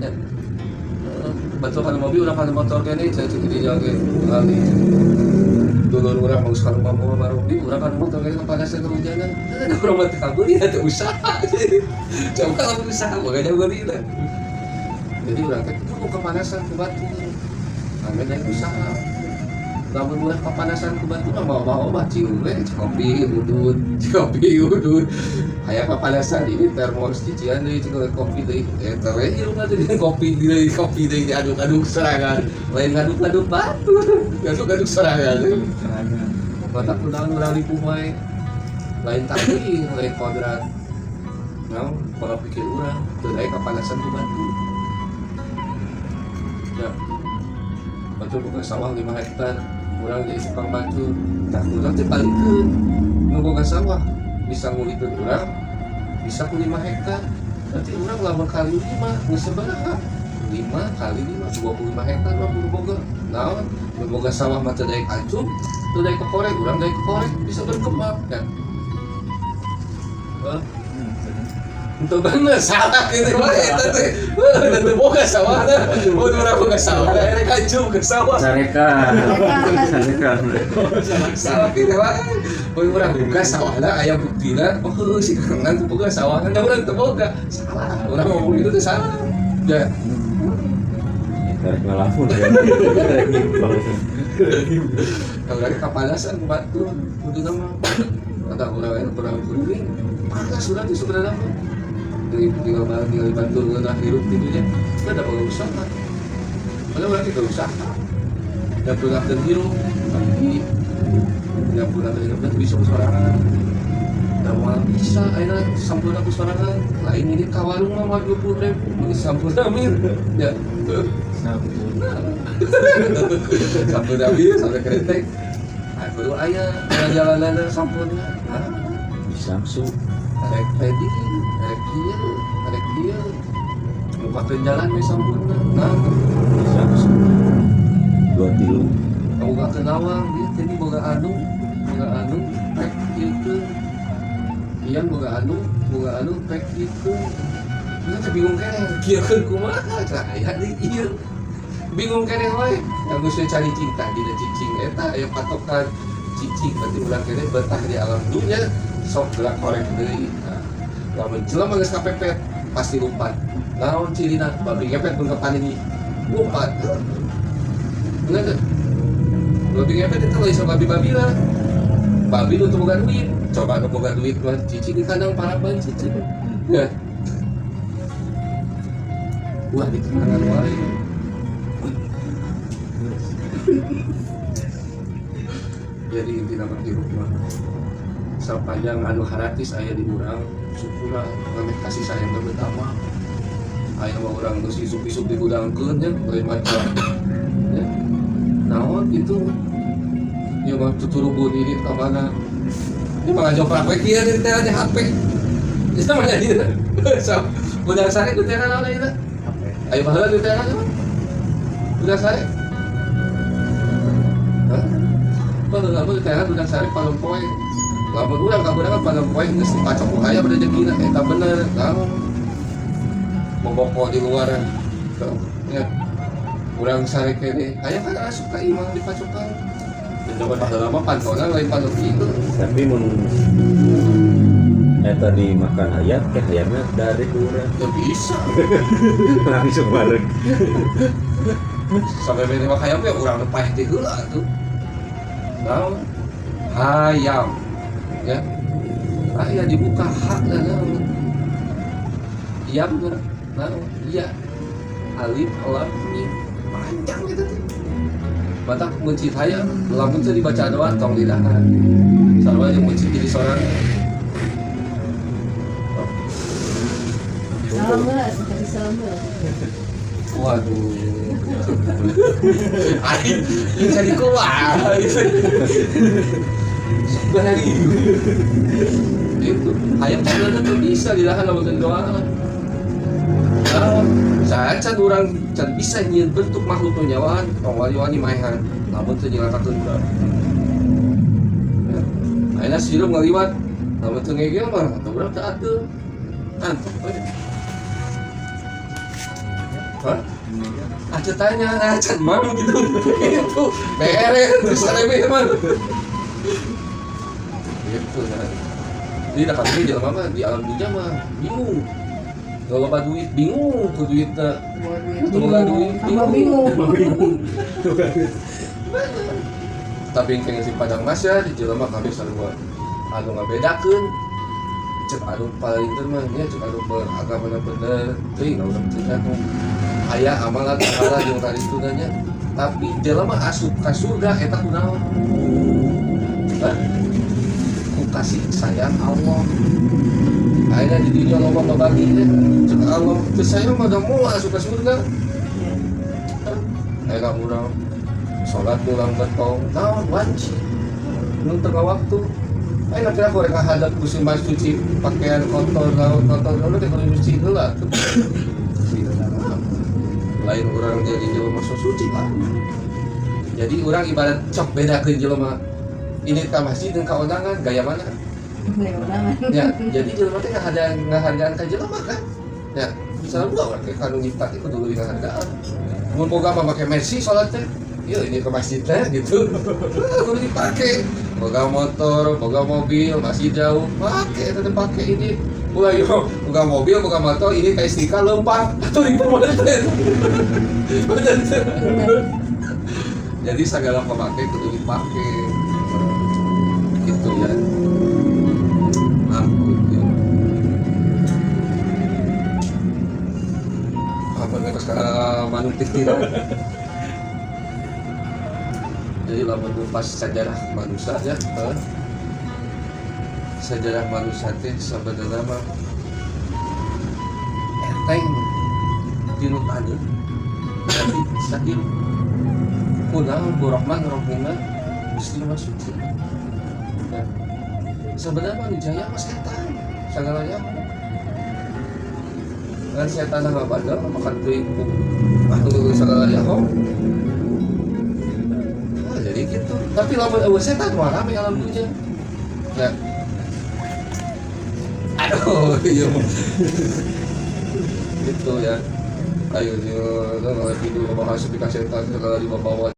Ya. Batur kana mobil urang kana motor kene cek di jalan ge kali. Dulur urang mau ka rumah mau baru di urang kana motor kene kapanasan kehujanan. Ada urang mah teu kabeuli atuh usaha. Coba lamun usaha makanya beuli lah. Jadi urang teh kudu kepanasan ku batur. Amin aya usaha. Lamun ulah kepanasan ku batur mah bawa-bawa obat cium we kopi udut, kopi udut. Aya kepanasan ini termos cician deui cik kopi deui. Eta we ieu mah teh kopi deui, kopi deui diaduk-aduk sorangan. Lain ngaduk-aduk batur, ngaduk-aduk sorangan. Batak kunaon urang ripuh wae. Lain takdir, lain kodrat. Naon pola pikir urang teu aya kepanasan ku batur. Ya. Batur boga sawah 5 hektar, urang jadi tukang batur. Tah urang teh balikeun nu boga sawah bisa ngulikeun urang bisa ku 5 hektar. Berarti urang lamun kali 5 geus sabaraha? 5 kali 5 25 hektar mah kudu boga. Naon? Nu boga sawah mah teu daek acung, teu daek kekorek, urang daek kekorek bisa berkembang kan. Hah? Untuk bener salah gitu mah eta teh. Teu boga sawahna. Oh, urang boga sawah, erek acung ke sawah. Carekan. Carekan. Salah gitu mah. Oh, urang boga sawahna aya buktina. Oh, heueuh si Kang teu boga sawahna, da urang teu boga. Salah. Urang ngomong gitu teh salah. Ya. Tarik ngalamun ya. Tarik nyimpang. Kalau lagi kapanasan ku batur, kudu nama. Kata urang aya kurang kuring. Panas urang teh sebenarnya mah. Dari tinggal bareng tinggal dibantu ngeunah hirup gitu nya. Kita ada boga usaha. Padahal urang teh usaha. Dan pernah dan hirup, tapi yang pernah dan hirup teh bisa ku sorangan. Da moal bisa ayeuna sampurna ku sorangan. Lain ini ka warung mah moal 20.000, geus sampurna mir. Ya. Sampurna mir sampai kretek. Ah, kudu aya jalan-jalanan sampurna. Nah, Samsu. arek ready, arek kieu, arek dieu. Mukakeun jalan we sampurna. Nah, Samsu. Dua tilu. kabukakeun lawang dia tadi boga anu pek ieu. Ian boga anu pek ieu. Kita teh bingung keneh, kieukeun kumaha cenah aya deui ieu. Bingung keneh wae. Yang geus cari cinta dina cicing eta aya patokan cicing berarti urang keneh betah di alam dunya sok gerak korek deui. Nah, lamun jelema geus kapepet pasti lompat. Naon cirina babi ngepet mun kapan ini lompat. Bener teu? Babi ngepet itu lain sama babi-babi lah. Babi nu teu boga duit. Coba nu boga duit mah cicing di kandang paraban cicing. Ya. Wah, di kenangan wae. Jadi inti nama hirup mah sepanjang anu haratis aya di urang syukuran ngameh kasih sayang teh bertambah. Aya mah urang geus isuk-isuk digudangkeun nya lain macam. Ya. Naon gitu. Ya mah tuturubun ini ka mana. Ini mah ngajoprak we kieu di teh HP. Itu mah jadi. So, budak sare di teh naon ieu? Ayo baheula di teh naon? Budak sare. Hah? Baheula mah di teh budak sare palempoe. Lamun urang kabeunangan palempoe geus dipacok ku hayam rejekina eta bener. Naon? Boboko di luar. Ya. Urang sare kene hayam kan asup ka imah dipacokan. Coba baheula mah pantona lain panto kieu. Tapi mun eta dimakan hayam teh hayamna dari urang. Teu bisa. Langsung bareng. Sampai bere mah hayam teh urang nu paeh teh heula atuh. Naon? Hayam. Ya. Aya dibuka hak lah naon. Yam naon? Iya. Alif lam mim panjang gitu teh. Batak meuncit hayam lamun teu dibaca doa tong didahar. Sarua jeung meuncit diri sorangan. Salam heula, kasih salam heula. Waduh. Aing jadi kuat. Sebenarnya itu hayam sebenarnya tuh bisa dilahan lamun teu doa. Nah, saat can urang can bisa nyieun bentuk makhluk nu nyawaan, tong wani-wani maehan, lamun teu nyilakakeun urang. Ya. Ayeuna sirup ngaliwat, lamun teu ngegel mah atau urang teu atuh. Antep we. Hah? Ah tanya, nah can mang gitu. Itu beres terus sarebe mah. Gitu nah. Jadi dah kami jelema mah di alam dunia mah bingung. Kalau loba duit bingung ku duitna. Boga duit Tambah bingung. Tapi yang kayaknya si Padang Mas ya di jelema kami sarua anu ngabedakeun cek anu paling teu mah nya cek anu beragama bener teuing urang cerita nu aya amalan amalan jeung tadi itu nya tapi jelema asup ka surga eta kunaon? Hah? Ku kasih sayang Allah. Ayeuna di dunia loba babagi nya cek Allah teu saya mah da moal asup ka surga. Ayeuna urang salat urang betong naon wajib nu tengah waktu. Ayeuna kira ku rek hadap ku si mas cuci pakaian kotor naon kotor naon teh kudu nyuci heula tuh. Lain urang jadi jelema sok suci lah. Jadi urang ibarat cok bedakeun jelema ini ka masjid jeung ka undangan gaya mana? Gaya undangan. Ya, jadi jelema teh ngahargaan ka jelema kan. Ya, misalnya gua urang teh kanu nyipta teh kudu leuwih ngahargaan. Mun boga mah make Mercy salat teh. Iya ini ke masjid teh gitu. Kudu dipake. Boga motor, boga mobil, masih jauh, pake tetep pake ini. Ulah yo, boga mobil, boga motor, ini kayak istiqlal lempang atau ribu bener. Bener. Jadi segala pemakai kudu dipake. Gitu ya. Ampun ya. Apa nih sekarang manuk tiktiran. Jadi lamun pas sejarah manusia ya, sejarah manusia teh sebenarnya mah enteng tinu taneuh tapi sakieu kunaon Burahman Rohimah Gusti mah suci. Ya. Sebenarnya mah jaya mah setan sagalanya. Kan setan mah badal makan teuing ku anu sagalanya ho. Jadi gitu. Tapi lamun eueuh setan mah rame alam dunya. Ya. Aduh, iya. Gitu ya. Ayo dia kalau tidur bahas di setan segala dibawa.